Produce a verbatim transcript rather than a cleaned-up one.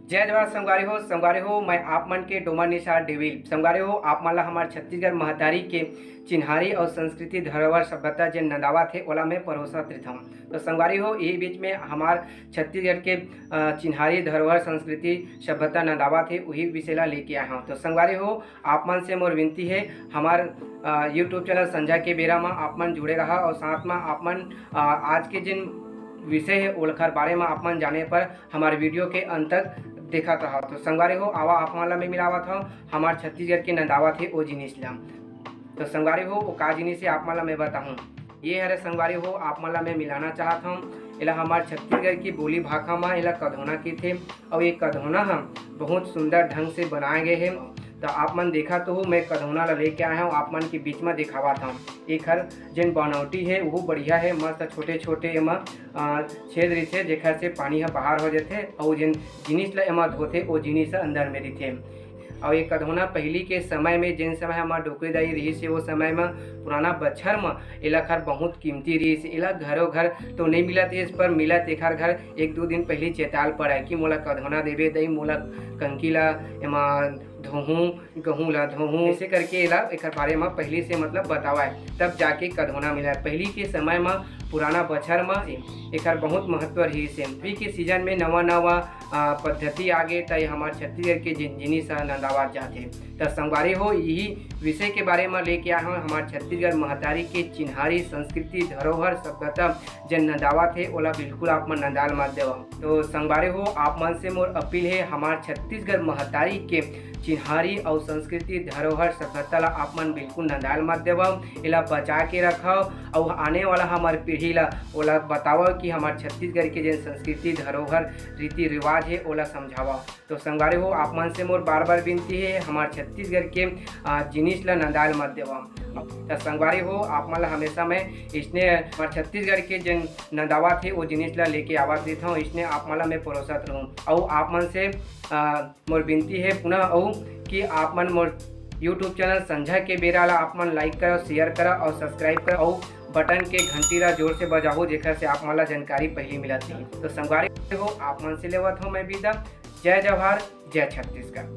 जय जोहार संगवारी हो। संगवारी हो, मैं आप मन के डोमर निशार डेविल। संगवारी हो, आप मन ला हमार छत्तीसगढ़ महतारी के चिन्हारी और संस्कृति, धरोहर, सभ्यता जेन नंदावत हे, ओला मैं परोसत रहिथौं। तो संगवारी हो, यही बीच में हमार छत्तीसगढ़ के, अ, चिन्हारी, धरोहर, संस्कृति, सभ्यता नंदावत हे, वही विषय ला लेके आए हौं। तो संगवारी हो, आप मन से मोर विनती हे, हमार, अ, YouTube चैनल संझा के बेरा म आप मन जुड़े रहा और साथ म आप मन, अ, आज के जेन विषय हे, ओलखर बारे म आप मन जाने पर हमार वीडियो के अंत तक देखत रहा। तो संगवारी हो, आवा आप मन ला मैं मिलावत हौं हमार छत्तीसगढ़ के नंदावत हे ओ जिनिस ला। तो संगवारी हो, ओ का जिनिस हे आप मन ला मैं बताहूं। ये हरे संगवारी हो, आप मन ला मैं मिलाना चाहत हौं। एला हमार छत्तीसगढ़ की बोली भाखा म एला कधौना कहिथे। और ये कधौना ह बहुत सुंदर ढंग से बनाए गए हे। तो आप मन देखा तो हो, मैं कधौना ला लेके आए हौं, आप मन के बीच म दिखावत हौं। एखर जेन बनौटी हे, वो बढ़िया हे, मस्त छोटे-छोटे एमा, अ, छेद रहिथे, जेखर से पानी ह बाहर हो जाथे, और जेन जिनिस ला एमा धोथे, वो जिनिस ह अंदर में रहिथे। और ये कधौना पहिली के समय में, जेन समय हमर डोकरी दाई रहिस हे, वो समय म पुराना बछर म एला खर बहुत कीमती रहिस। एला घरो घर तो नहीं मिलत रहिस, पर मिलत एखर घर एक दो दिन पहिली चेताल पड़े कि मोला कधौना देबे दाई, मोला कंकी ला एमा धोहूं, गहूं ला धोहूं, ऐसे करके एला एकर बारे म पहिली से मतलब बतावय, तब जाके कधौना मिलय। पहिली के समय म पुराना बछर म एकर बहुत महत्व रहिस हे। अभी के सीजन में नवा नवा, आ, पद्धति आगे, त ये हमर छत्तीसगढ़ के जिन जिनिस ह नंदावत जाथे। त संगवारी हो, यही विषय के बारे म लेके आए हौं, हमर छत्तीसगढ़ महतारी के चिन्हारी, संस्कृति, धरोहर, सभ्यता जेन नंदावत हे, ओला बिल्कुल आप मन नंदाल मत देवव। तो संगवारी हो, आप मन से मोर अपील हे, हमार छत्तीसगढ़ महतारी के चिन्हारी अउ संस्कृति, धरोहर, सभ्यता ला आप मन बिल्कुल नंदाल मत देवव, एला बचा के रखव अउ आने वाला हमार पीढ़ी ला ओला बतावव कि हमार छत्तीसगढ़ के जेन संस्कृति, धरोहर, रीति रिवाज हे, ओला समझावव। तो संगवारी हो, आप मन से मोर बार बार विनती हे, हमार छत्तीसगढ़ के, आ, जिनिस ला नंदाल मत देवव। त संगवारी हो, आप मन ला हमेशा मैं इसने हमार छत्तीसगढ़ के जेन नंदावत हे, वो जिनिस ला लेके आवत रहिथौं, इसने आप मन ला मैं परोसत रहूं। अउ आप मन से, आ, मोर विनती हे पुनः अउ कि आप मन मोर YouTube चैनल संझा के बेरा ला आप मन like करव, share करव अउ subscribe करव अउ बटन के घंटी ला जोर से बजाहू, जेखर से आप मन ला जानकारी पहिली मिलत रही। तो संगवारी हो, आप मन से लेवत हौं मैं विदा। जय जोहार, जय छत्तीसगढ़।